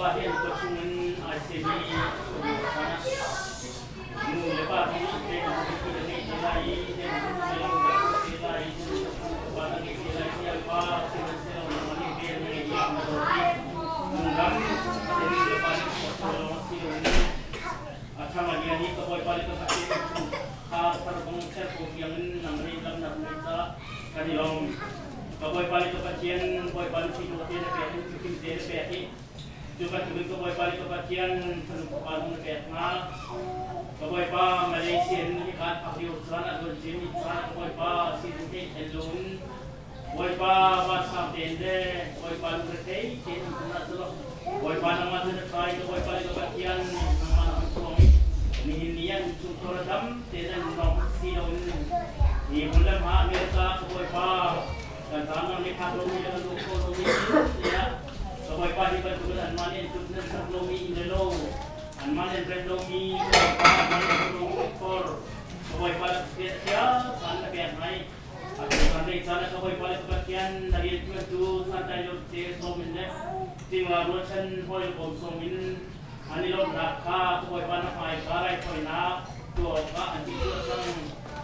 pa hi an khua chungin ai semi a si. Nu le pa hi te kan nupi na ngei te lai i te kan nupi lo na tuah te lai i pa na ngei te lai ti pa sihmanhsehlaw nangmah nih vel na ngei i na dawt i nungdam te nu le pa nih tuah lo si loin a thang a lian i ka bawipa le ka Pathian chung kha thar bang ser ko tiangin nang ri lam na hruai caah kan i lawm. Ka bawipa le ka Pathian bawipa nupi dawt te na pek i nupi te na pek i Cu bantukin ka Bawipa le ka Pathian fanu fapa zong na pek hna. Ka Bawipa, Malaysia in hika an phak lio caan a luan ciami caan ka Bawipa sizung he i ṭhen loin Bawipa vansang tein le Bawipa lungrethei tein um hmanh ah selaw Bawipa nangmah cu na ṭha i ka Bawipa le ka Pathian nangmah na kan chuang i nihin ni ah innchungkhar a dam tein an lawng si loin hi hmun le hma America ka Bawipa kan zaangmang nih phak lomi le kan ruah khawh lomi tiah ka bawipa hi bantukin anmah nih an tluk nan sak lomi inn le lo anmah nih an rem lomi ka bawipa anmah nih an lomi khor ka bawipa le Pathian sia caan na pek ngai a tu caan lei caan ka bawipa le ka Pathian na rian tuantu santlai lo te sawm in le cingla rualchan hawi le kawm sawm in an i lawmhnak kha ka bawipa na hmai ka raithawinak tuah awkah an ti tuah cang.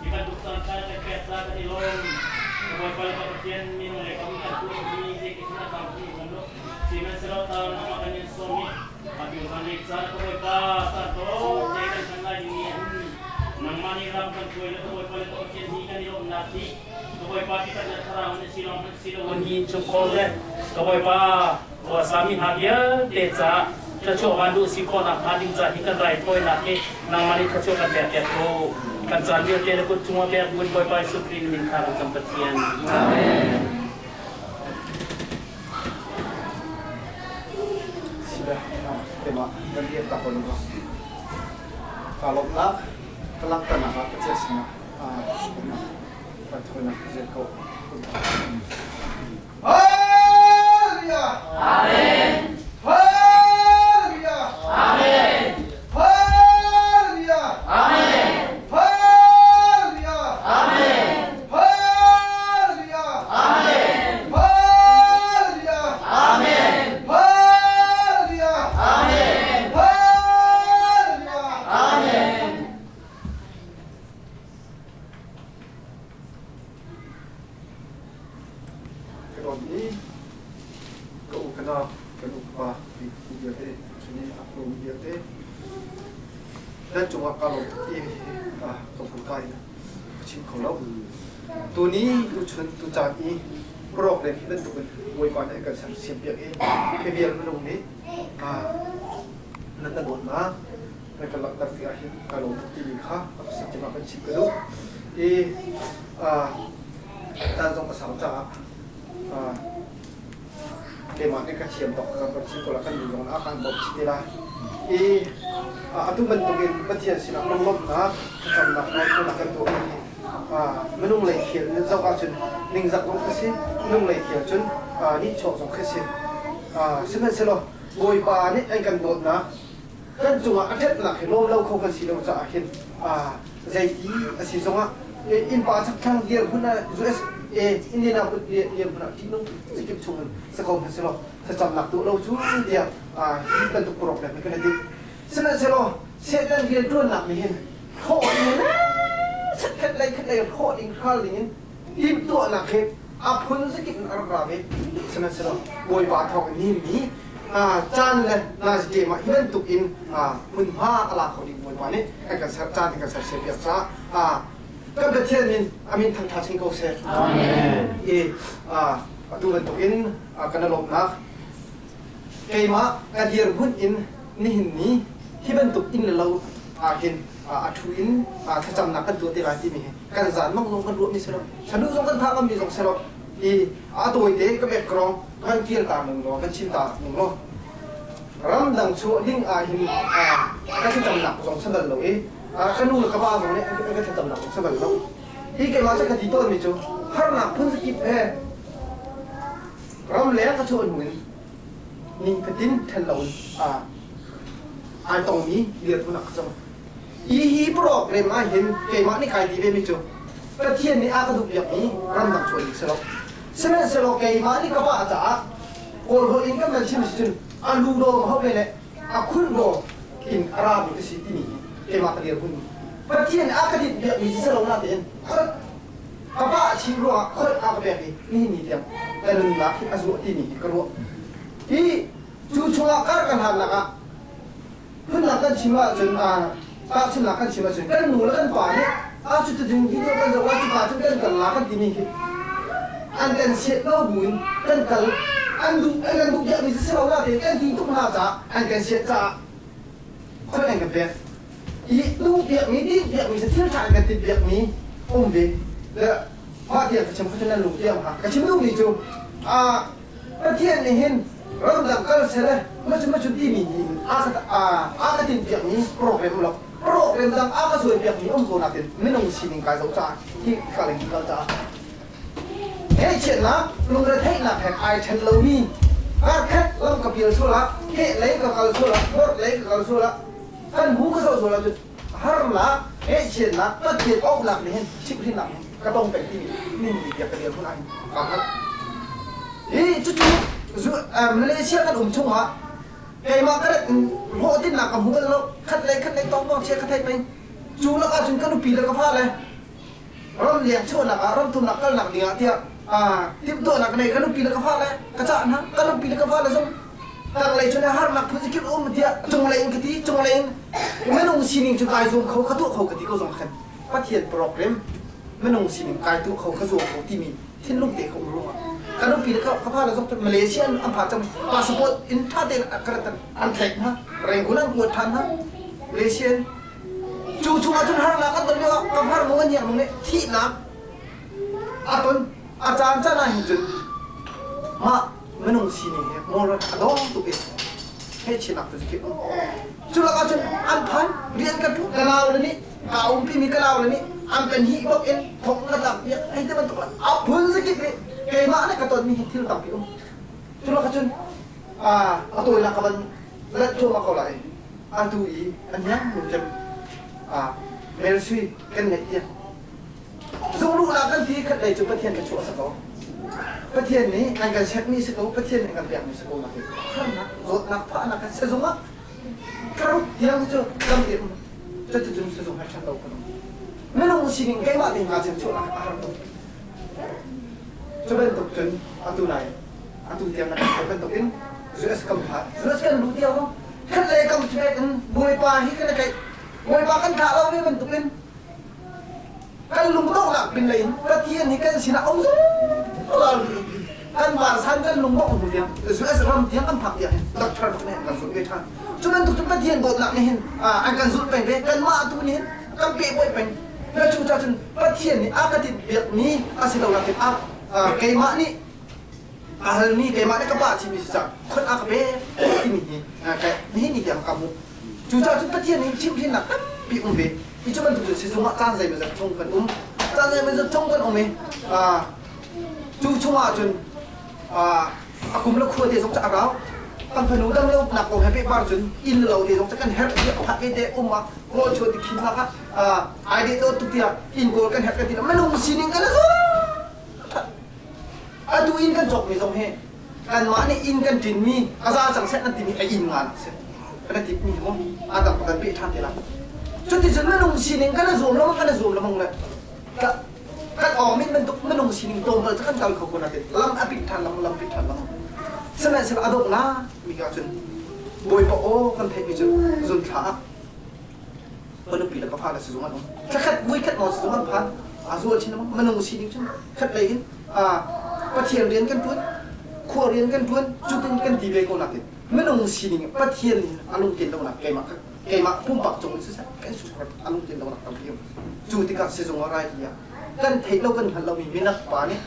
Hi bantuk caan ṭha kan pek ca kan i lawm. Ka Bawipa le ka Pathian minung lei kam kan tuahmi zeikicun a tlamtling fawn lo. Sihmanhsehlaw ta nangmah kan in sawm i atu zanlei caan ka Bawipa caan tawite kan hman lai dingmi ah hin nangmah nih ram kan hruai le ka Bawipa le ka Pathian hi kan i lawmhnak hi ka Bawipa biaknak le thlarau in a si lawng hmanh si loin hi innchungkhar le ka Bawipa Khuasami hna vialte caah thluachuah van duh si khawhnak hnga ding ca hi kan raithawinak hi nangmah nih thluachuah kan pek piak ko. Kan caan vialte na kut cungah pek buin Bawipa Jesuh Khrih min kha kan cam Pathian. Amen. Sila, keimah kan rian tak ko lo. Ka lawmhnak ka langhternak ah Pathian sinah raithawinak ka zel ko. Hallelujah! Amen. Hallelujah! Amen. Hallelujah! Amen. Hallelujah! Amen. Hallelujah! Amen. Hallelujah! Amen. Hallelujah! Amen. Hallelujah! Amen. Ka dawt i ka u ka nau kan upa pi vialte chun i a rum vialte nan cungah ka lawm ti hi ka hmurka in ka chim kho lo. Tuni tuchun tucaan i program hi bantukin Bawipa nih a kan sersiam piak i hi vial minung nih nan kan dawtnak nan kan langhter tikah hin ka lawm tuk timi kha a pasal cungah kan chim ka duh. I caan zong a sau caah keimah nih ka thiam bak ka kan chim ko la kan nu zong a kan bawmh chih te lai. I atu bantukin Pathian sinah lunglawmhnak thlacamnak raithawinak kan tuahmi hi minung lei thil in zoh ahcun ningzak zong khi si, minung lei thil cun nihchuak zong khi si. Sihmanhsehlaw Bawipa nih an kan dawtnak kan cungah a ṭhatnak hi lawm lo kho kan si lo caah hin zeiti a si zongah innpa chakthlang dirhmun ah USA Indianapolis dirhmun ah ṭihnung zakip chungin si ko hmanh sehlaw thlacamnak tuah lo cu tiah hi bantuk program hi kan i timh. Sihmanhsehlaw Satan rianṭuannak nih hin hrawh ding in khat lei khat lei hrawh ding hral ding in timhtuahnak he a phun zakip in a rak ra ve. Sihmanhsehlaw Bawipa thawng in nihin ni caan le nazi ah hi bantuk in hmunhma a la kho ding Bawipa nih an kan ser caan an kan sersiam piak caah kan Pathian min a min thangṭha chin ko seh. I atu bantuk in kan i lawmhnak keimah ka dirhmun in nihin ni hi bantuk inn le lo ah hin a ṭhu in thlacamnak kan tuah te lai timi hi kan zan mang zong kan ruahmi si lo saduh zong kan thah ngammi zong si lo i a tawite ka background kan kir ta nung law kan chim ta nung law ramdang chuah ding ah hin ka thlacamnak zong sa bal lo i ka nu le ka pa zong nih an ka thlacamnak zong sa bal lo hi keimah cu ka ti tawnmi cu harnak phun zakip he ram leng ka chuah hnu in ni fatin ṭhen lo in ai tongmi dirhmun ah ka cang. Hi hi program ah hin keimah nih kai ti vemi cu Pathian nih a ka duhpiakmi ramdang chuah ding si lo. Sihmanhsehlaw keimah nih ka pa caah Kawl holh in kan kan chim si cun a lu dawm ho ve le a khun daw in a rami ka si timi hi keimah ka dirhmun. Pathian a ka dinh biakmi si lo na tein khot ka pa a chim ruangah khot a ka pek i nihin ni tiang ka nunnak hi a zuah timi hi ka ruah. Hi cu chungah kar kan hlannak ah phunnak kan chim ahcun tahchunhnak kan chim ahcun kan nu le kan pa nih a cu cu video kan zoh la cuka cun kan kal la kan timi khi an kan siat lo buin kan kal an duh an kan duh piakmi si lo la tein kan ti tuk hna caah an kan siat caah khoi an kan pek i duh piakmi dih piakmi si thil ṭha an kan tinh piakmi um ve le mah tiang ka chim kha cun nan lung tiang ha ka chim duhmi cu Pathian nih hin ramdang kal seh macu macu timi in a ka tinhpiakmi program lo program dang a ka suaipiakmi um ko nakin minung sining kai zoh caah hi kal in kal caah ngaihchiatnak lungretheihnak he ai ṭhen lomi karkhat lam ka pial sual ah heh lei ka kal sual ah bor lei ka kal sual ah kan hu ka zoh sual ah cun harnak ngaihchiatnak Pathian auhnak nih hin chimhhrinnak hin ka tong peng timi nin ni tiang ka dirhmun ah hin kaa hngalh. Hi cucu Malaysia kan um chungah keimah ka rat in hlawhtlinnak ka hmu bal lo khat lei khat lei tong bang chia ka thei peng cu lakah cun ka nupi le ka fale ram leng chuahnak ah ram thumnak kalnak ding ah tiah timhtuahnak ka nei ka nupi le ka fale ka cah hna ka nupi le ka fale zong tanglei cun harnak phun zakip um tiah cunglei in ka ti cunglei in minung sining cu kai zuam kho ka tuah kho ka ti ko zong khan Pathian program minung sining kai tuah kho ka zuam kho timi thinlung te kha um ruangah ka nupi le ka fale zong Malaysia an pha cang passport in tha tein ka rat an tlaih hna Rangoon an kuat than hna Malaysia cu chungah cun harnak an ton lio ah ka far nung an hiang nung nih thihnak a ton a caan caan ah hin cun mah minung sining hi moral a dawng tuk i ngaihchiatnak tu cu um cu lakah cun an phan rian ka ṭuan ka nau le nih kaa umpi mi ka nau le nih an kan hih bak in thong ka tlak piak hei ti bantuk a phun zakip nih keimah le ka ton mi hi thil tampi um cu lakah cun a tawinak ka van lanh thluahmah ko lai atu i a niam cem melsui kan ngeih tiang Zungluhnak kan ti khat lei cu Pathian ka chuah a si ko. Pathian nih an kan sermi si ko, Pathian nih an kan pekmi si ko nakin harnak, zawtnak, fahnak kan sezung ah karuk tiang cu lam te um. Cuticun sezung hai ṭhan lo kan um. Minung sining keimah ding kaa cem chuahnak a har tuk. Cu bantuk cun atu nai atu tiang kan kan bantuk in US kam phan. US kan luh tiang khat lei kam ṭhek in Bawipa hi kan i tlaih. Bawipa kan thlah lo ve bantuk in kan lungdonghnak pinlei in Pathian hi kan sinah um zungzal kan vansan kan lungdongh hnu tiang US ram tiang kan phak tiang hin doctor bak nih an kan zulh ve ṭhan cu bantuk cun Pathian dawtnak nih hin an kan zulh peng ve kanmah tu nih hin kan pehpawih peng na cu ca cun Pathian nih a ka tinh biakmi a si lo nakin a keimah nih a halmi keimah nih ka pa chimmi si cang khon a ka pek timi hi nihin ni tiang ka hmuh Cucaah cun Pathian nih chimhhrinnak tampi um ve. Hi cu bantuk cun sizung ah caan zeimawzat chung kan um. Caan zeimawzat chung kan um i cu chungah cun a kum le khua te zong cu a rau. Kan fanu dam lo nak kong he pehpar cun inn le lo te zong cu kan herh ti a phat ve te um ah rawl chuan ti khin lak ah ai deh dawt tuk tiah inn kawl kan herh kan ti minung sining kan zo atu inn kan cawkmi zong hi kanmah nih inn kan ṭinmi a za cang seh nan timi a inn ngan seh kan ti mi mu a dang kan peh ṭhan te lai cuticun minung sining kan i zuam lengmang kan i zuam lengmang le kan awmin bantuk minung sining tlawmpal cu kan kal kho ko natin lam a pit ṭhan lam lam pit ṭhan lam sihmanhsehlaw a dongh la mi ka cun bawipa aw kan theih mi cu zun thla ah ka nupi le ka fale sizung an um thlakhat voikhat maw sizung an phan a zual chin minung sining cun khat lei in Pathian rian kan ṭuan khua rian kan ṭuan cutin kan ti ve ko nakin minung sining Pathian a lungtlin lonak keimah keimah pumpak cung in siseh kan sukrat a lungtlin lonak tampi um cu tikah sizung ah rai ah kan theih lo kan hngalh lomi minak pa nih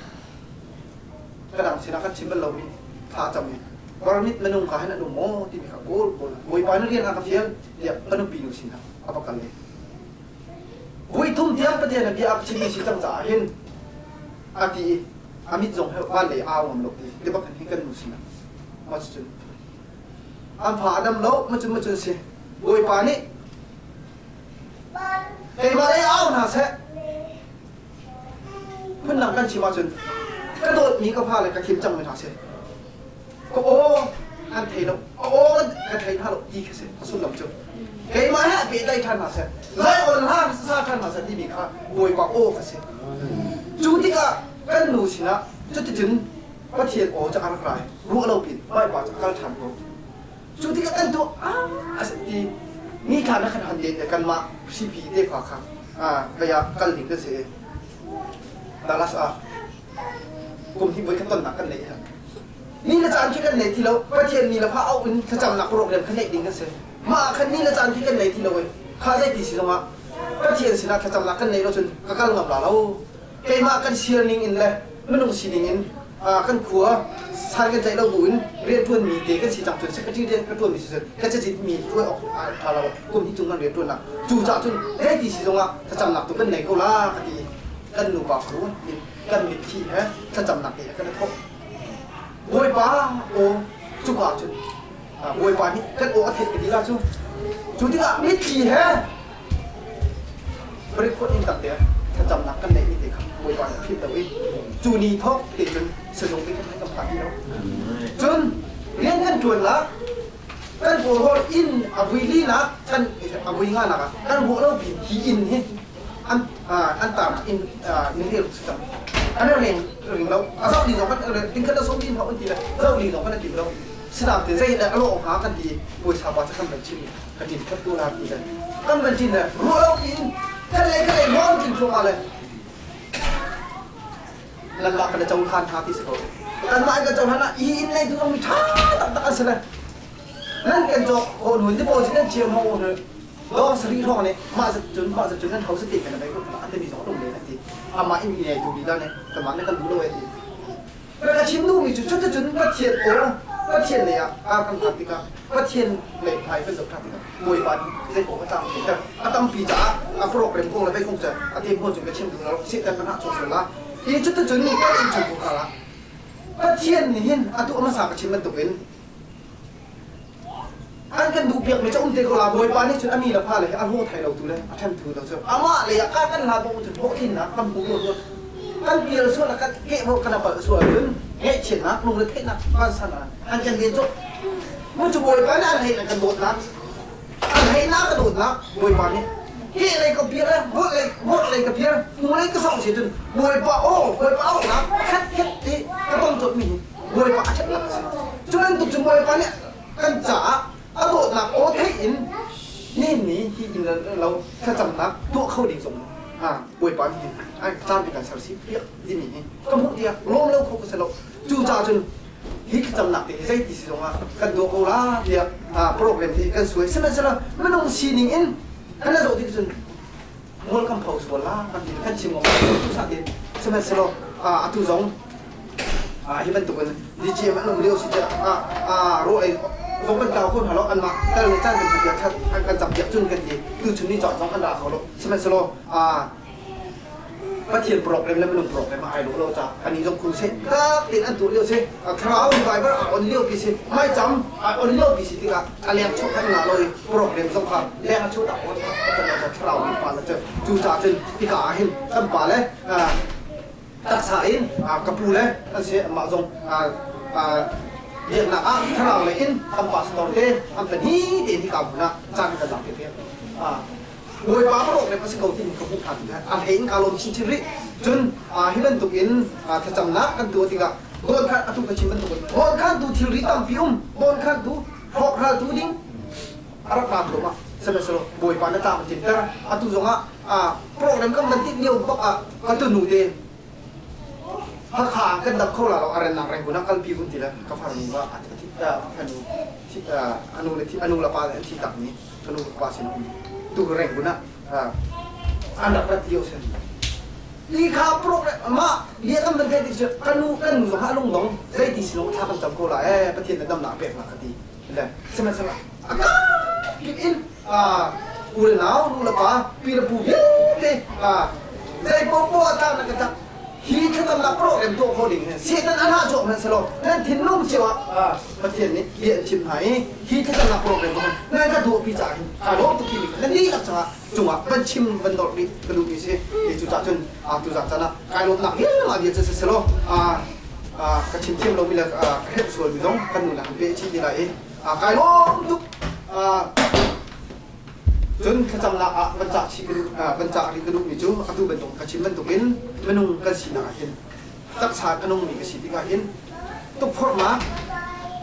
kadang sinah kan chim bal lomi thla cam in permit minung ka hin an um maw timi kha kawl kawl Bawipa na rian a ka fial tiah ka nupi nu sinah a va kal le Vui thum tiang Pathian a bia a chimmi si cang caah hin a ti i a mit zong he van lei au ngam lo ti ti bak hin kan nu sinah ma cun an fa a dam lo ma cun ma cun si Bawipa nih keimah lei au hna seh phundang kan chim ahcun ka dawtmi ka fale ka thim cangmi hna si. Ka aw an thei lo, a aw ka thei hna lo ti khi si a sullam cu. Keimah he a pehtlai ṭhan hna seh, Zion hla sa ṭhan hna seh timi kha Bawipa aw kha si. Cu tikah kan nu sinah cuticun Pathian aw cu a rak rai, ruah lo pin Bawipa cu a kal ṭhan ko. Cu tikah kan tuah a si ti ni thla na kan han den le kanmah hripi te kha kha vei ah kal ding kan si i Dallas ah kum hnih voi khat tonnak kan neih ni le caan khi kan nei ti lo. Pathian ni le fa auh in thlacamnak program kha neih ding kan si. Mah ah khan ni le caan khi kan nei ti lo i kha zei ti si zongah Pathian sinah thlacamnak kan neih lo cun ka kal ngam la lo. Keimah kan siar ning in le minung sining in kan khua san kan tlaih lo bu in rianṭuan mi te kan si cang cun secretary rian ka ṭuan mi si cun ka cazin mi hruai awk a ṭha lo. Kum hnih cung kan rianṭuan nak cu cah cun zei ti si zongah thlacamnak tu kan nei ko la ka ti. Kan nupa faru in kan mitthli he thlacamnak te he kan i thawk. Bawipa aw cuka cun Bawipa nih kan aw a theih ka ti la cu. Cu tikah mitthli he record in tak te thlacamnak kan neih mi te kha Bawipa nih a philh lo i cu ni thawk te cun sazung te kan kan phan ti lo. Cun rian kan ṭuan la kan kawlhawl inn a vui li nak kan a vui nga nak ah kan ruah lo bi hi inn hi an an tar inn ni ri si cang. An reng ring lo a zoh li zong kan ting khat a som din ho an ti le zoh li zong kan tim lo. Sinam te zei dah a lawh hnga kan ti. Puaisa pa cu kan van chim ka tin khat tu la ti le kan van tin le ruah lo in kan lei kan lei ngol tin thluahmah le nan mah kan cohlan hna ti si ko. Kan mah kan cohlan ah hi inn lei tu mi tha taktak an si le nan kan cawk ko nu deposit nan chiam ho nu dong sari hrawng nih mah zat cun mah zat cun nan hau te kan bai ko an timi zong um len ti amah in nei tu lila ne kanmah ne kan duh lo e ti. Ka chim duhmi cu cuticun Pathian aw Pathian lei ah kar kan hlat tikah Pathian lei hmai kan zoh ṭhan tikah Bawipa nih zei paoh a tlam theiter a tampi caah a program kong le bei kong cu a te hmuh cun ka chim duh lo. Satan kan hah chuak sual la hi. Cuticun kan innchung khar ah Pathian nih hin atu a hmasa ka chim bantukin an kan duh piakmi cu um te ko la. Bawipa nih cun a mi le fa le hi a hlaw thai lo tu le a ṭhen tu lo cu amah lei ah ka kan hla bawk cun hlawhtlinnak kan hmu lo. Kan pial sual kan keh mo kan palh sual cun ngaihchiatnak lungretheihnak vansan ah an kan len cawk mu cu. Bawipa nih an hei kan dawtnak an hei na ka dawtnak Bawipa nih keh lei ka pial vawt lei vawt lei ka pial hnu lei ka song si cun Bawipa aw Bawipa au nak khat khat ti ka tong cawt mi hi Bawipa a ṭhatnak a si. Cu bantuk cu Bawipa nih kan caah a dawtnak aw theih in nihin ni hi inn lo thlacamnak tuah kho ding zong Bawipa nih hin caan kan sersiam piak timi hi ka hmuh tiah lawm lo kho ka si lo. Cu caah cun hi thlacamnak te hi zei ti si zongah kan tuah ko la tiah program hi kan suai. Sihmanhsehlaw minung sining in kan zoh tik cun ngol kan pho sual la kan ti kan chim ngam tu sa tin. Sihmanhsehlaw atu zong hi bantukin DGM an um lio si tiah ro ei zong kan tlau kho hna lo. Anmah tal le caan kan piak an kan cam piak cun kan ti tu chun ni caan zong an ra kho lo. Sihmanhsehlaw Pathian program le minung program ah ai lo lo ca ani zong crusade tak tein an tuah lio si, thlarau revival a on lio pi si, maicam a on lio pi si tikah a leng chuak khan nga lo i program zong kha leng a chuah tak on kan lo thlarau mi pa le cu cu ca cun hika ah hin kan pa le taksa in ka pu le an si amah zong biaknak ah thlarau lei in kan pastor te an pahnih tein hika hmun ah caan kan lak te. Bawipa program a si ko timi ka hmuh ṭhan tikah a hlei in kaa lawm chinchin rih. Cun hi bantuk in thlacamnak kan tuah tikah dawnkhan atu ka chim bantuk in dawnkhantu thilri tampi um dawnkhantu hrawkhraltu ding a rak ra thluahmah. Sihmanhsehlaw Bawipa na tlam a tlinter. Atu zongah program kan van timh lio bak ah ka tunu te Hakha ah kan dap kho la lo a rennak Rangoon ah kalpi kun ti le ka farnu va a fanu anu le anu le pa le an thi tak mi ka nu ka pa sin um tu Rangoon ah an rak rat lio sin ti kha program mah bia kan van theih tik cu ka nu kan nu zong ha lung dong zei ti si lo thla kan cam ko la eh Pathian na damnak pek la ka ti le sihmanhsehlaw a ka kip in u le nau nu le pa pi le pu vialte zei popo a tlak na ka tlak hi thlacamnak program tuah khawh ding hi Satan a hlah cawk hmanhsehlaw nan thinlung cio ah Pathian nih bia an chim hna i hi thlacamnak program zong nan ka duhpi caah hin kaa lawm tuk timi nan dihlak cungah cungah van chim van dolh rih ka duhmi si. Cucaah cun tuzan caan ah kai lawmnak vialte cu si selaw. Ka chim thiam lomi le ka hrelh sualmi zong kan nu le han pe chih ti lai i kai lawm tuk. Cun thlacamnak ah van cah chih ka duh, van cah rih ka duhmi cu atu bantuk ka chim bantukin minung kan sinak ah hin taksa a nungmi ka si tikah hin tukforhnak,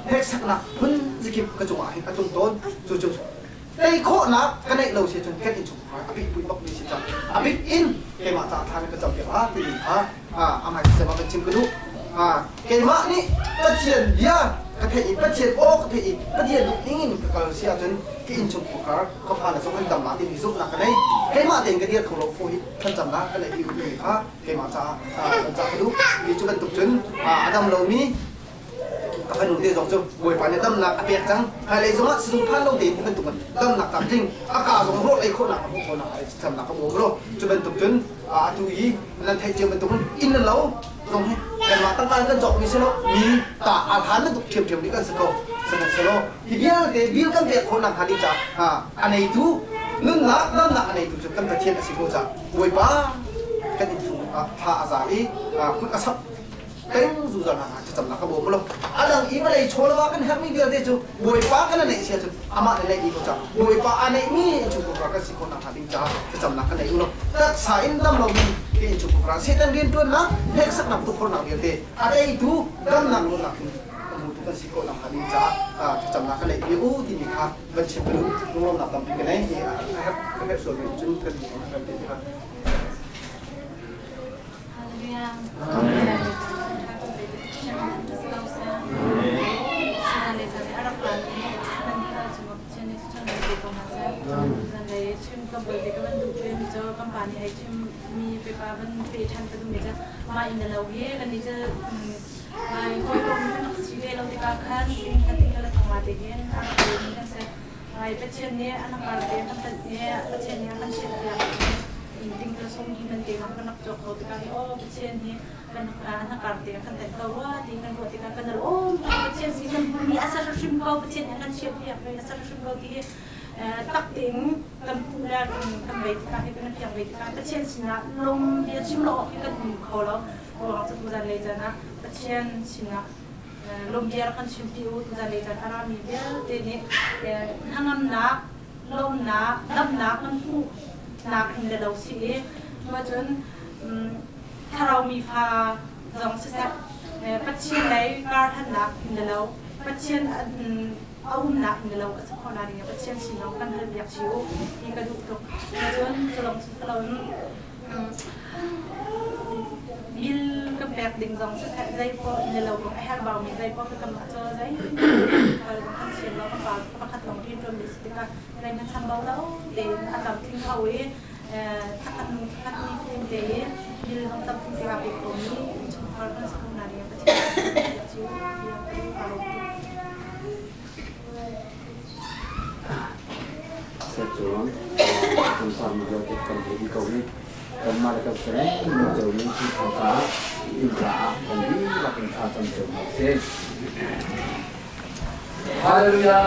hneksaknak phun zakip ka cungah hin a tlung tawn. Cucu tei khawhnak ka neih lo si cun kan innchungkhar a bik pui bakmi si cang. A bik in keimah caah thla na ka campiak la timi kha amah thlacam ah kan chim ka duh. Keimah nih Pathian bia ka theih i Pathian aw ka theih i Pathian duh ning in ka kal si ahcun ka innchungkhar ka fale zong an dam la timi zumhnak ka nei. Keimah tein ka dir kho lo fo hi thlacamnak ka neih timi kha keimah caah kan cah ka duh. Mi cu bantuk cun a dam lomi ka fanu te zong cu Bawipa nih damnak a pek cang. Hmailei zongah sizung phan lo tein hi bantuk in damnak tlamtling a ka zong rawl ei khawhnak a hmuh khawhnak ai thlacamnak ka bawm lo. Cu bantuk cun atu i nan theih cio bantuk in inn le lo zong hi kanmah tangka in kan cawkmi si lo mi ta aa hlan bantuk ṭhiamṭhiam dih kan si ko. Sihmanhsehlaw hi vialte bil kan pek khawhnak hnga ding caah a neitu nunnak damnak a neitu cu kan Pathian a si ko caah Bawipa kan innchung ah thla a za i kut a sap peng zungzal hna thlacamnak ka bawm lo. A dang i vawlei chawleva kan herhmi vialte cu Bawipa kan neih si ahcun amah nih neih dih ko cang. Bawipa a neihmi innchungkhar kan si khawh nakhnga ding caah thlacamnak kan nei u lo. Taksa in dam lomi hi innchungkhar Satan rianṭuannak, hneksaknak, tukforhnak vialte a teitu damnak luatnak in a hmutu kan si khawh nakhnga ding caah thlacamnak kan neih u timi kha van chim ka duh. Lunglawmhnak tampi ka nei. A herh ka herh sualmi cun kan kan ti kha. Pathian nih an kar te kan tanh i Pathian nih a kan chiahpiak i ting ka sung hi man te kan rak cawk ko tikah hi aw Pathian hi kan na kar te kan tanh ko rua ti kan ruah tikah kan al om Pathian si kan hmuhmi a ser hrim ko Pathian nih a kan chiahpiak mi a ser hrim ko ti hi tak tein kan hmuh le kan vei tikah hi kan fiang ve tikah Pathian sinah lung bia chim lo awk hi kan um kho lo ruang cu tuzan lei caan ah Pathian sinah Lawmbiar kan chimpi u tuzan lei caan a rami vialte nih hnangamnak, lawmnak, damnak kan hmuhnak in le lo si i cun thlarau mi fa zong siseh Pathian lei karhlannak in le lo Pathian a umnak in le lo a si khawh nak ding Pathian sin zong kan hal piak chih u ti ka duh tuk. Cun culong cu loin Bill ka pek ding zong siseh zeipaoh in le lo a herhbau mi zeipaoh ka kam ah caw zei kal kan thiam lo ka pa pakhat lawng rianṭuan mi si tikah zeihmanh chambau lo tein a tlamtling kho i thakhat nu thakhat ni fatin te i bill zong tlamtling te aa pek ko mi innchungkhar kan si ko na ding Pathian cu tiah ka lawm tuk. Seh cun kan farmi vialte kan ei dih ko i kanmah le kan sermi cio in chungkhar caah inn caah kan dihlak in thla cam cio hna usih. Hallelujah!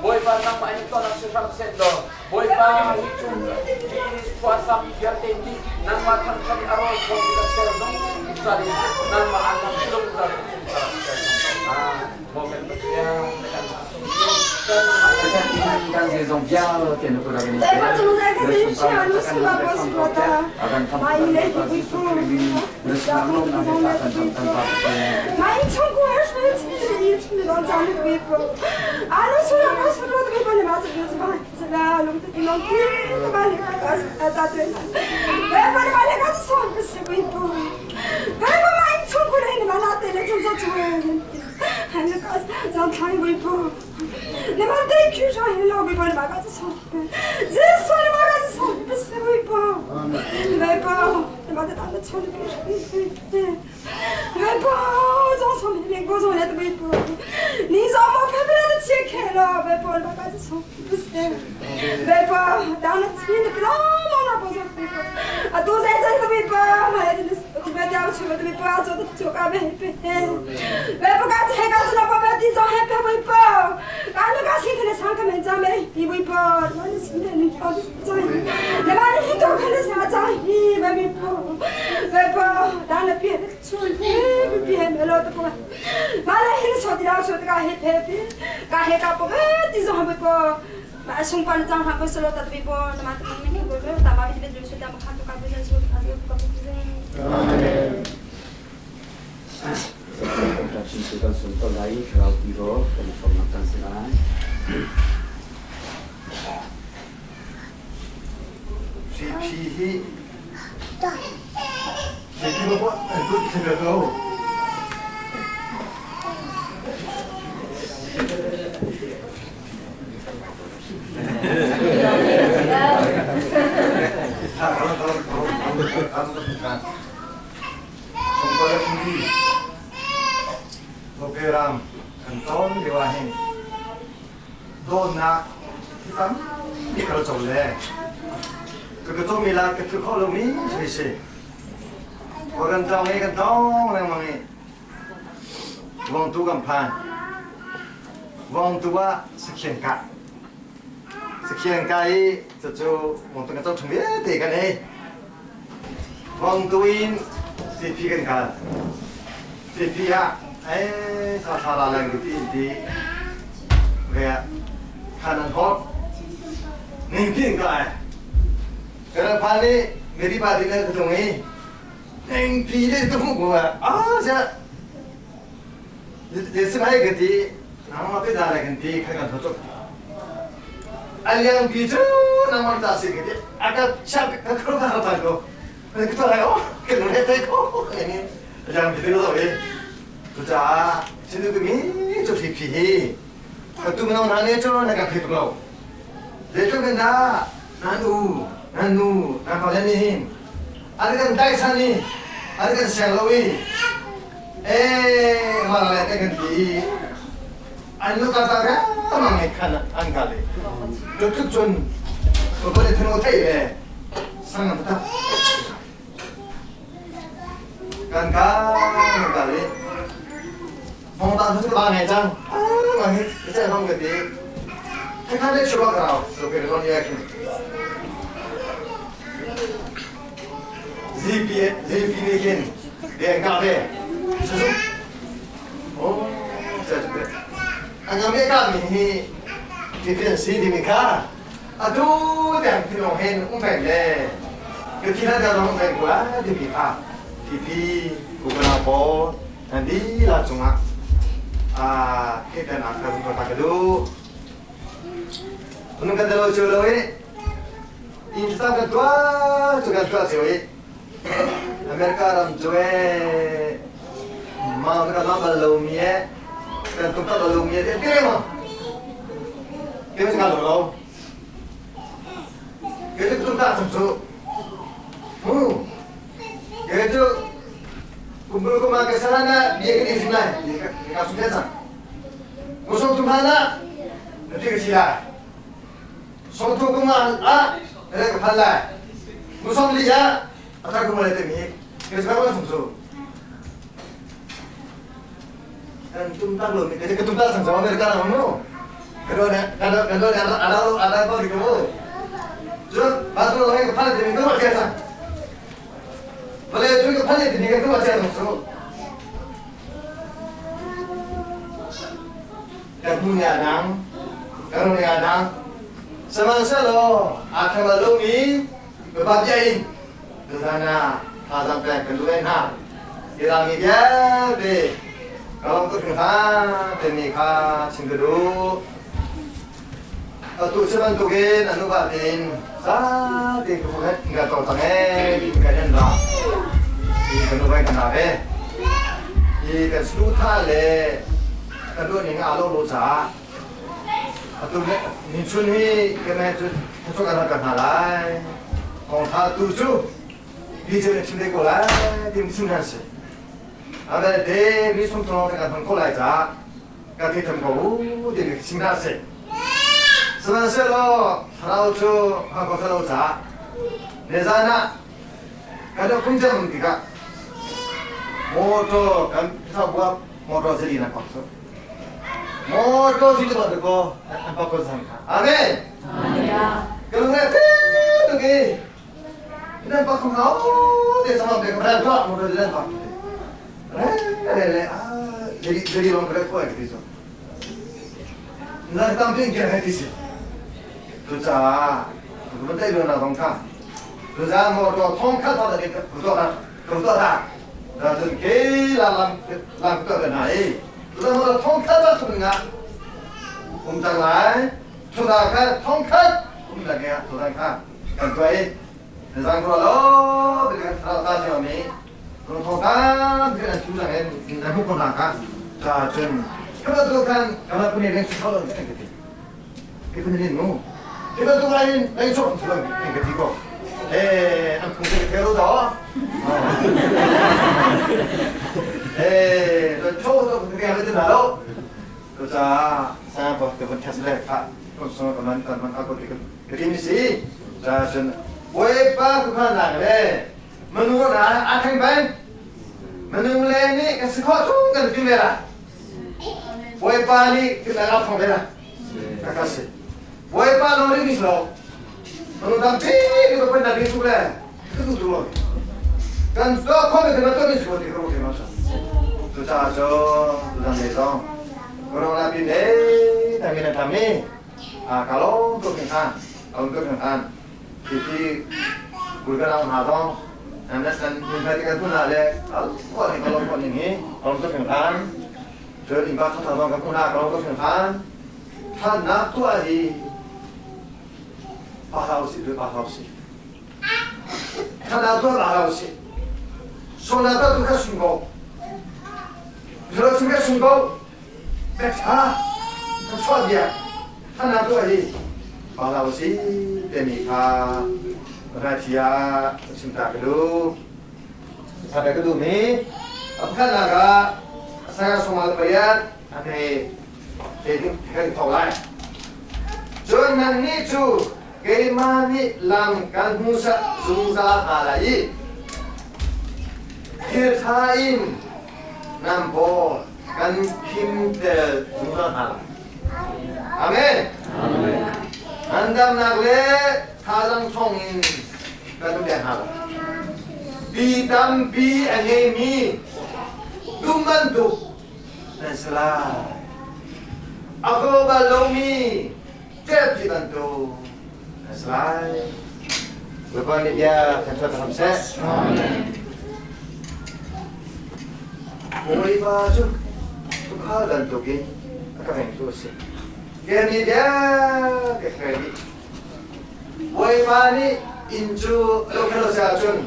Bawipa nangmah in tuahnak si hram seh law Bawipa hi cung hi khua sami vialte nih nangmah thangṭhat i a rawl kho mi ka ser zungzal in nangmah aan thang zungzal in zungzal ser Maw kan Pathian na kan Kan zeizong vialte na kut ah kan i pe. Na kan Na sinah lawmhnak he thla kan cam kan Pa Pathian. Bi cu na chim te ko lai ti chim hna si. Ame te mi sum thong kan hmang ko lai ca ka thei tham ko u ti ka chim hna si. Sihmanhsehlaw thlarau cu hmang ko lo ca nizan ah kan kum cang tikah motor kan buat motor zeli na pak su. Motor zeli buat ko an pak ko zang kha. Amen. Kan le te tu ki nan pak ko ngau te sama be ko ran to motor zeli pak. Re re re a zeli zeli long re ko ai ti so. Na tam pin ke hai ti si. Tu ca tu dai lo na dong kha. Tu za motor thong kha tho da ke ku to na ku to da. Da chun ke la lam lam to ka na e. Tu za motor thong kha ba thung nga. Um tang lai thu da kha thong kha um da ke tu da kha kan to e. Zang ko lo bi kan tra ta chi mi. Ko thong kha bi kan chu la hen na hu ko na kha. Cha chun ka tu kan ka la puni reng chu lo kan ke ti. Ke puni rin mu. Ke tu lai lai chu chu lo kan ke ti ko. Eh, ang phung ke ro do. Eh, to chu to ke ha le na lo. To cha sa ba ke ban thas le kha. Ko so ka man kan man ka ko ti ke ti mi si. Cha chun wei pa ku kha na le. Manu na a thang bang. Manu le ni ka si kho chung kan ti me la. Wei pa ni ke na la thong ve la. Ka ka si. Wei pa lo ri ni so. Manu tam pi ni ko pen na ri su le. Ka tu tu lo. Kan to kho me na to ni su ti ko ke ma sa. Tu cha cho tu dang le song. Ko ro la pi ne ta mi na ta mi. A ka lo to ke han. Ka lo to ke han. Ti ti kul ka lang ha song. An na an min pha ti kan tu na le. Al ko ni ka lo ko ni ni. Ka lo to ke han. Cho in ba tha tha song ka ku na ka lo to ke han. Tha na tu a hi. Pa hau si pa hau si. Tha na tu la hau si. So na ta tu ka sung ko. Lo chung ka sung ko. Be tha. Ka chua dia. Tha na tu a hi. Pa hau si te mi kha. Ra chia sim ta ka lu. Tha ka du mi. Apkhan na ka sa somal payat ane te te thok lai. Cun nan nih cu keimah nih lam kan hmuhsak zungzal hna lai i thil ṭha in nan paw kan khimter zungzal hna lai. Amen. Ngandamnak le thazaang ṭhawng in kan um pek hna lai. Pi tampi a ngeimi dum bantuk nan si lai. A kaw bal lomi ṭelpi bantuk nan si lai. Bawipa nih bia kan chuah hram seh. Bawipa cu tuukhal bantukin a ka vengtu a si. Kemi bia ka hrel dih. Bawipa nih inn cu lokhel a si ahcun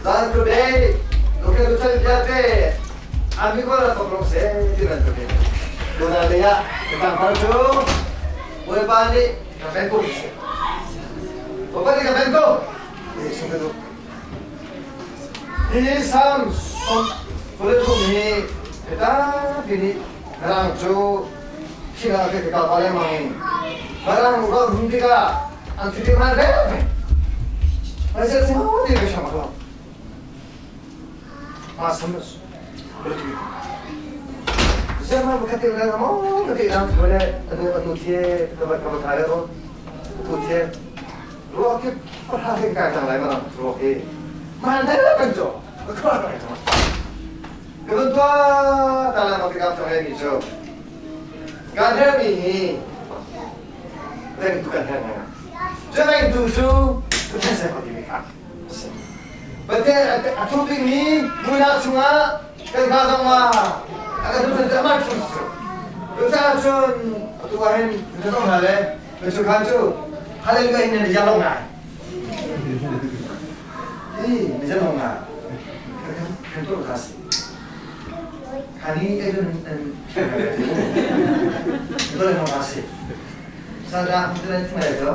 zan khuadei lokhel tu chan vialte a mikol a thawk rong seh ti bantukin tuzan lei ah ka cu Bawipa nih ka veng ko seh. Bawipa nih ka veng ko. Ti sung ka duh. Hi Salm 23 hi mitampi nih Mirang cu thil ah ka kal pa lengmang in Mirang ral hum tikah an thi hman ve ve. Pasal sau ti ka sham lo. Ma sam bertu. Zaman khatil na mo ka ti lam thole anu anu thie ka ba ka ba thale ro tu thie ruak ki pa he ka tang lai ma ruak hi. Man da kan jo. Ka ka ka ka tua ta la ma ka ka mi jo. Kan he mi hi reng tu kan he na. Reng tu cu Pathian sai ko ti mi kha. Pathian a thu bik mi muinak chungah kan hna zong ma a kan tu cu amah chung cu. Cucaah cun atu ah hin na zong hna le na cu khan cu hallelujah in na yalo ngai. Hi na yalo ngai. Kan tu ka si. Khani edun an tu le ka si. Sana mungkin cuma itu.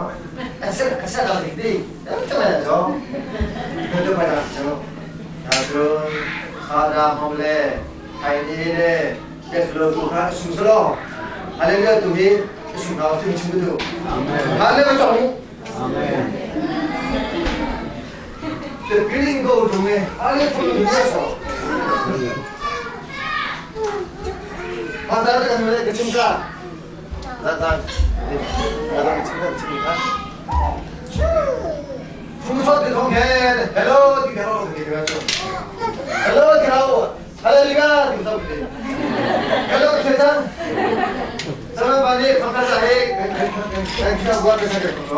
Asal asal kalau di, cuma itu. Itu pada itu. Terus ada boleh, ini le, dia Tuhan susah. Haleluya Tuhan, susah tu itu. Haleluya. Amen. The green gold 중에 할렐루야. 아, 나도 가면 그 친구가 나, 나, 나, 친구가 친구가 풍선 통해 헬로 디가로 그래가지고 헬로 디가로 할렐루야 디가로 헬로 세상 사람 많이 감사해 그냥 buat bisa gitu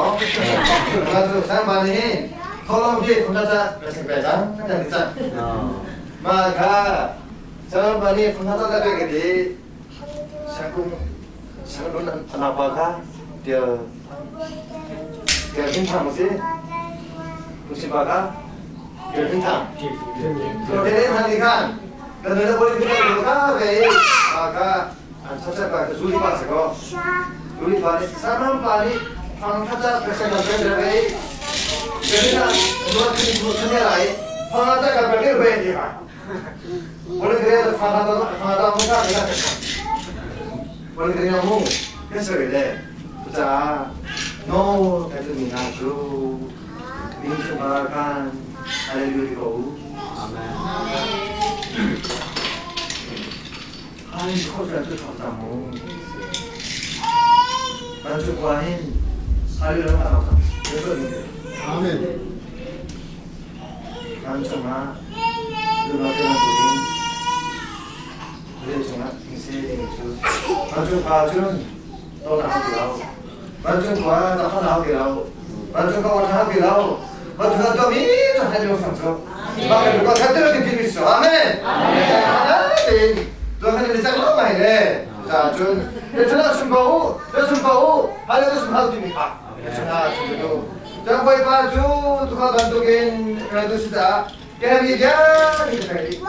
lalu 사람 많이 콜롬비 감사자 배장 그냥 maka 사람 많이 감사자 되게 상kum 상론 anapaka dia dia bintang sih musibaka dia bintang dia bintang ikan dan dia boleh kita juga maka 첫째 그 루리 바스고 루리 바니 사람 바니 방타자 백세 남편들의 그러나 누가 그 무슨 방타자가 별게 왜 이야 원래 그래야 방타자 방타자 뭔가 내가 원래 그래야 뭐 그래서 그래 자 노 대표님 아주 민주마간 할렐루야 아멘 아이 커서 또 좋다고 만주과인 할렐루야 나왔다 그래서 아멘 만주마 누나들은 우리 정말 인생이 만주 과주는 또 나오기라고 만주 과 나 나오기라고 만주 과 나오기라고 만주가 또 미쳐 하려고 상처 막 누가 같은 게 있어 아멘 아멘 또 하나님 짝로 많이 자, 준, 전화 순바우, 순바우, 하려도 순바우 됩니다. 전화 준비도. 자, 거의 봐주, 누가 감독인 그래도 시다. 깨미자, 이렇게.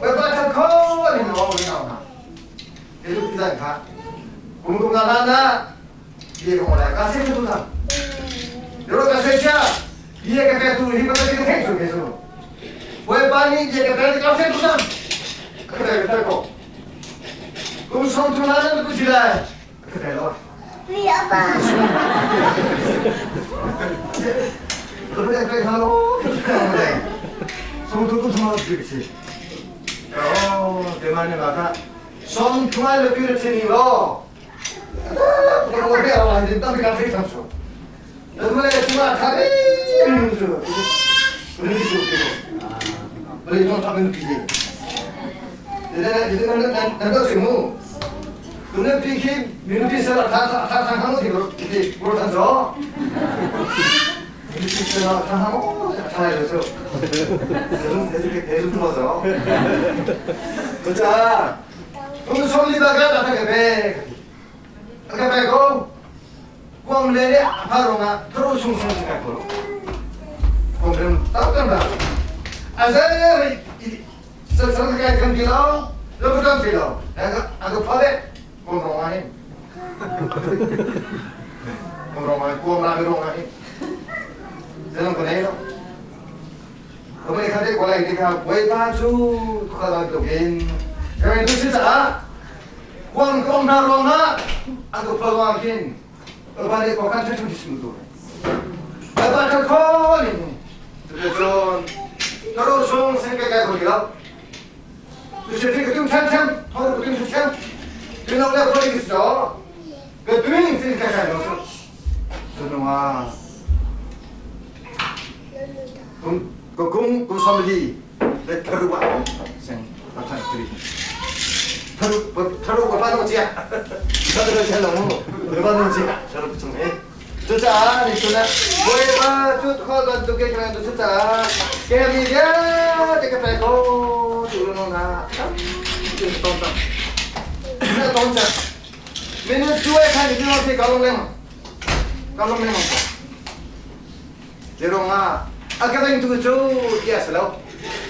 왜 봐서 커, 이거 우리 나오나. 계속 기다 가. 공동가 하나, 이게 뭐라, 가세 도사. 여러 가세차, 이해가 그 힘을 가지고 계속 계속. 왜 많이 이제 그 가세 도사. 그래, 그래, 그럼 성투하는 그 지랄. 그래요. 그래, 그래, 하고, 그래. 성투 또 그렇지. 어, 대만에 마가 성투할 느끼를 치니로. 그거 그래, 완전 땀이 같이 삼수. 너네 중아 가비. 우리 수 우리 좀 담은 비지. 내가 내가 지금 눈에 비키 민우비서라 다다 하고 이렇게 그렇단죠. 민우비서라 다 하고 다 해줘서 대중 대중 대중 들어서. 그자 오늘 솔리바가 나타게 배. 아까 배고 꽝레레 아파로가 들어오숭숭 생각으로. 그럼 딱간다. 아세 저 감기로 너무 감기로 내가 아그 파베 공로마니 공로마니 공로마니 공로마니 저는 그래요. 어머니 카데 골라 이렇게 보이 바주 가다 도긴 그래 두시자 광 공나로나 아그 파와긴 어바리 고간 철철 있습니다. 아바타 콜 그래서 서로 송 생각해 보기로 그 좀 참참 서로 좀 참. 그 나올래 버리겠어 그 두인 생각해 놓서 저는 와 그 공, 그 섬리 내 벼루가 생 나타나 드리 벼루 벼루 그 빠는 거지야 벼루가 잘 너무 그 빠는 거지야 저를 붙였네 저자 니토나 뭐에바 쭈 커던 두개 그냥 저자 깨미야 내가 빼고 두르노나 tonta tonta menu cuai kan itu nanti kalau memang kalau memang kok 제롱아 아까 itu 저 디아슬로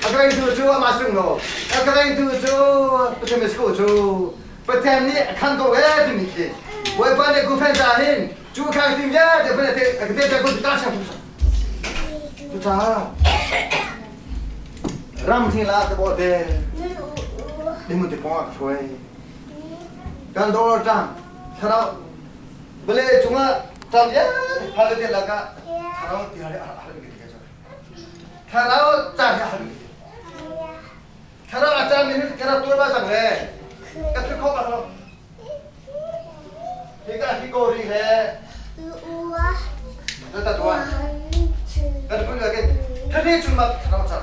아까 itu 저 마승로 아까 itu 저 부temes고 저 부tem니 칸도 왜 dimiki 왜 반에 구펜자닌 주 Kai tim ya te phe te te te ko ta sa tu cha ram thing la te bo te ni mu te pong a shuai kan do tang tharau bale chunga tam ya phal te la ka tharau ti hare har ke te tharau cha ha har ke tharau a cha mi kara tur ba chang le ka thu kho ba lo Hika hi ko ri he. Ta tuan. Kan pun lagi. Thani chung mak thang char.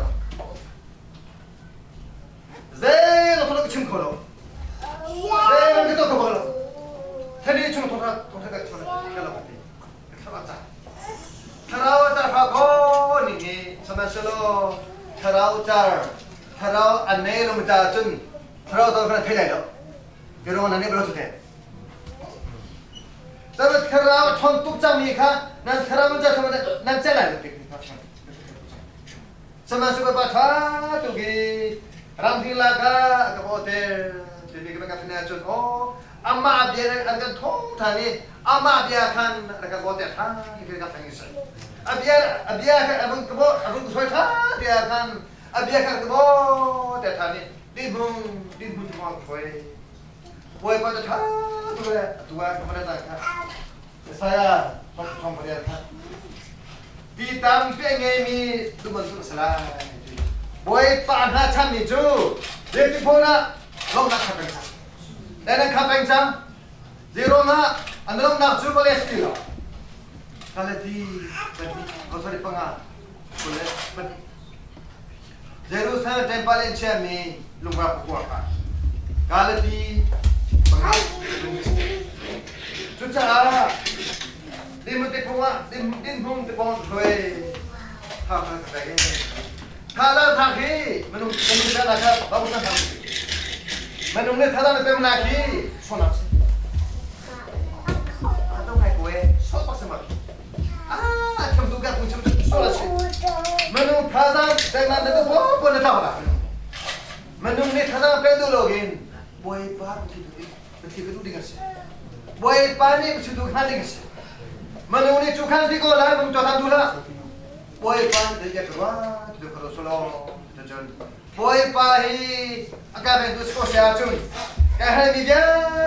Ze lo tholo chim kho lo. Ze lo ke to ko lo. Thani chung thong thong thang ka chon ka lo ti. Thlarau ca. Thlarau ca fa ko ni ni sihmanhsehlaw thlarau car thlarau an nei lo ta cun thlarau to kan thei lai lo. Kiro na nih bro te. Sabat thlarau thon tuk cangmi kha nan thlarau nan ca nan cel lai lo tik Sama su ba tha tu gi ram ding la ka ka bo te te mi ka ka fina chun o amma bia an kan thong tha ni amma bia khan ka bo te tha ni ka fang sa abia abia ka abung ka bo abung soi tha bia khan abia khan ka bo te tha ni Din hung din hmun thawng hruai. Bawipa cu ṭha tuk le atu ah ka van ta kha. Isaiah thong pariat kha. Ti tampi a ngeimi tu bantuk a si lai. Bawipa hna chanmi cu zeitik phone ah lawmhnak kha peng cang. Nan kha peng cang. Zeiruang ah an lawmhnak cu vawlei a si ti lo. Galati pahnih, oh sorry panga, 22. Jerusalem temple in chiahmi lungvar pakua kha Galati panga Cucaah Timothy phung ah dinhmung te pong hruai tha kha ka pek tha la tha khi minung minung ta la kha ba bu tha minung ne tha la ne pem na khi sonak si a to ngai ko e so pak sama Ah, tham tu ka pung chum so la si. Manung thazang pek nan tu po po na tau la. Manung nih thazang pe du lo gin Bawipa thi tu thi tu ding asi. Bawipa nih chu tu khan ding asi. Manung nih chu khan ti ko la mung to than du la. Bawipa nih ya ka tu ko so lo tu chun. Bawipa hi aka ben tu sko sia chun. Ka hal mi bia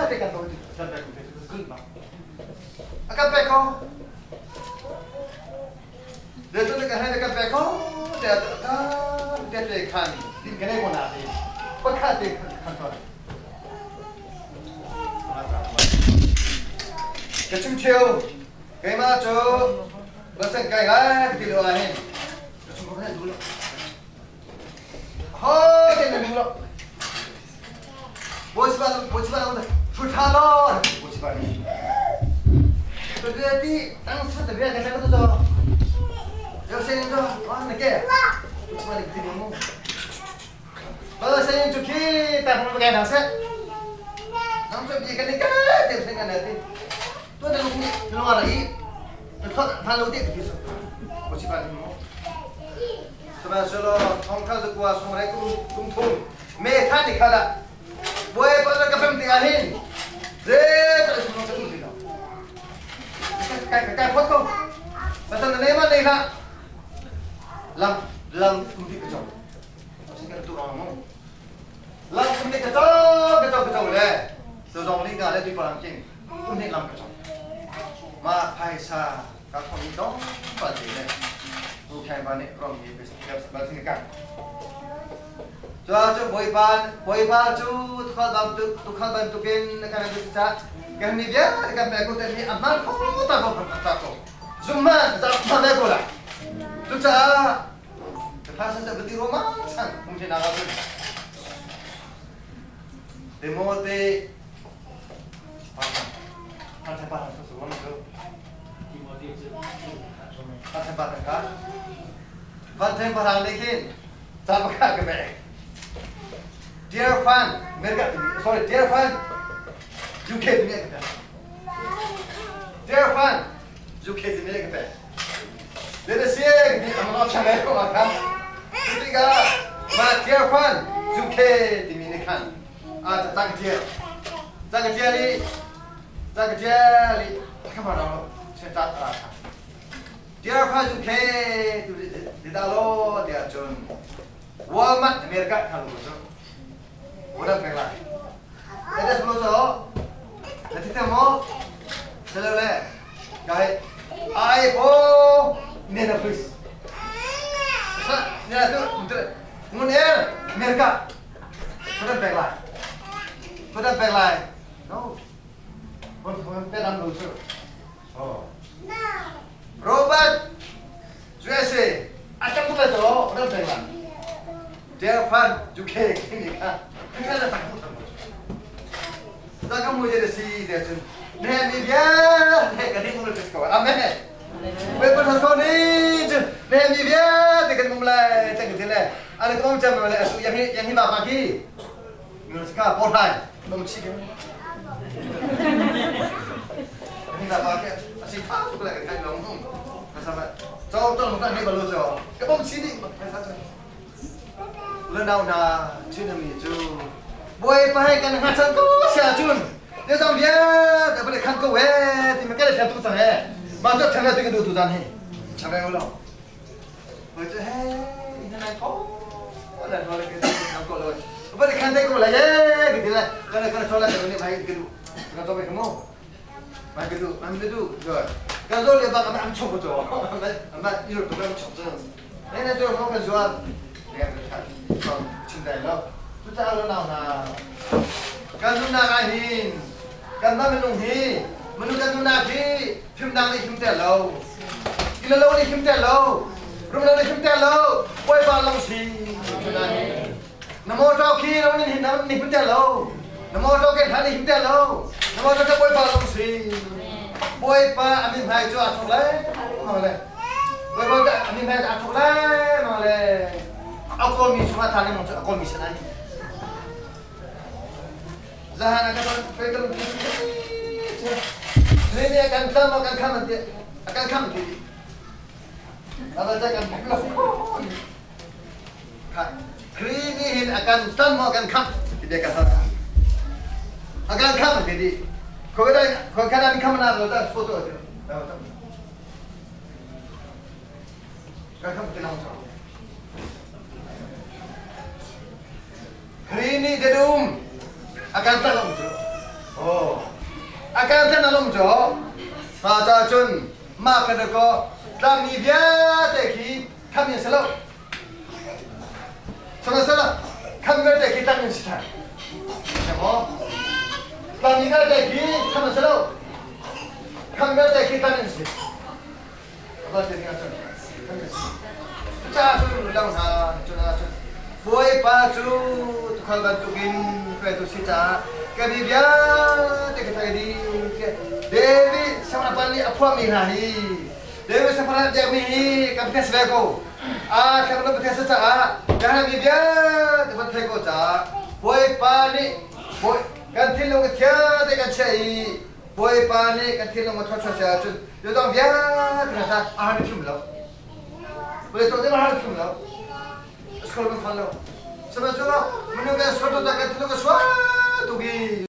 te kan to ti. A kan pek ko. Zeicun ka hei kan pek ko te ka te te khan din ka nei ko na te pakhat te khan ton. Ka chim cheu keimah cu basen kai lai ka ti lo ah hin ka chung ko hei du lo. Ho te na du lo. Boisipa boisipa thu tha lo boisipa ni. Tu te ti tang su te bia ka sa tu zo. Yo sen zo wan na ke. Boisipa ni ti mu. Ba sen chu khi ta không cái nào sẽ. Nang chu bi ka ni ka te sen ka na ti. Tu te lu ni lu la i. Tu tha lu ti ti su. Boisipa ni mu. Sihmanhsehlaw thongkhat zakua sawmrei kum thum me khan ni khat ah Bawipa na ka pem tikah hin zeicah sung ka duh ti lo. Kai kai phot ko. Pasal na nema nei hlah. Lam lam kum ti ka chong. Sin ka tu rong mu. Lam kum ti ka chong ka chong ka chong le. So zong ling ka le tu parang king. Kum ni lam ka chong. Ma phaisa ka thong i dong pa te le tu khaing pa nih rom hi ba sing ka Cua cu Bawipa Bawipa cu tukhal bantuk tukhal bantukin kan tu ca kan mi vialte kan pe ko te mi a hman kho ta ko ta ko zumma za ma ve ko la cucaah ka pha sa sa ti roma chan hung chen na ka Timote Dear friend, America, sorry, dear friend, UK timi ka pe. Dear friend, UK timi ka pe. Let us see, mi amano chame ko ka. Cutikah, ma dear friend, UK timi nih khan a ca ka tial. Ca ka tial i ca ka tial i ka ma lo. Setat a ra ṭhan. Dear fa cu khe tu di dah law tiah cun Walmart America kha lu cu Wadan pek lai. Edes lo cho na thi te mo selo le kai ai po Minneapolis. Sa ne tu ngun er America Wadan pek lai. Wadan pek lai. No. Wadan pek lam lo cu. Oh. Robert USA a cang tuk lai to ram peng la. Japan UK kini kha kha na tak mu ta ka mu je si de chun ne mi bia ne ka ni mu le ko amen we pa tha ko ni chun ne mi bia te kan mum lai chang ke le ale ko cham le asu yang hi yang hi ba pa ki nu ska por hai mum chi ke ni ba pa ke asi pha tu le ka long hum sama cho cho ka ni ba lo cho ka bom chi di le nau na chin mi chu boy pa hai kan ha chan ko sia chun ne zong bia da ba khan ko we ti ma ka le tu chang he ma cho chang le tu ke du tu jan he chang le lo boy chu he ina nai tho la tho le ke tu ko lo ba le khan dai ko la ye ke ti le ka le ka tho la ke ni bhai ke du ka to be mo mai ke du am le du rồi ka zo le ba ka am chok ko cho ma yu to ka chok cho ne ne jo mo ka zuan ne ka tha chin dai lo tu cha lo nào na kan nu na ka hin kan ma minung hi manu kan nu na khi phim dang ni phim te lo ila lo ni phim te lo rum lo ni phim te lo boi ba long si na mo tao khi nó ni hin ni phim te lo na mo tao ke tha ni phim te lo na mo tao ke boi ba long si boi pa amin hai cho a chok le ma le boi ba amin hai a chok le ma le ako mi chunga tha ni mo cho ako mi sanai zahan akan pegang ini akan sama akan kam nanti akan kam nanti apa saja akan krini hin akan sama akan kam tidak akan akan kam jadi kau kena kau kena kam na lo tak foto aja kan kam tidak mau Krini dedum akan tak lom jo. Oh. Akan tak lom jo. Ma cha chun ma ka de ko tlam mi bia te khi tham yin selo. Selo selo. Kham ga te khi tam yin sita. Mo. Tlam mi ga te khi tham yin selo. Kham ga te khi tam yin sita. Ba te nga chun. Tham yin sita. Cha chun lang ha chun ha chun. Boi pa chu tukhal bantukin pe tu si cha ka bi bia te ka thai di Devi samana ni aphua mi na hi Devi samana de mi hi kam thes ve ko a kam no thes cha a ka bi bia te ban thai ko cha boi pa ni boi kan thil lo thia te kan che i boi pa ni kan thil lo tho tho cha chu yo dong bia te cha a ha ni thum lo boi to de ma ha thum lo Sekolah mana? Sebab tu lah, menunggu suatu tak kata tu ke suatu gi.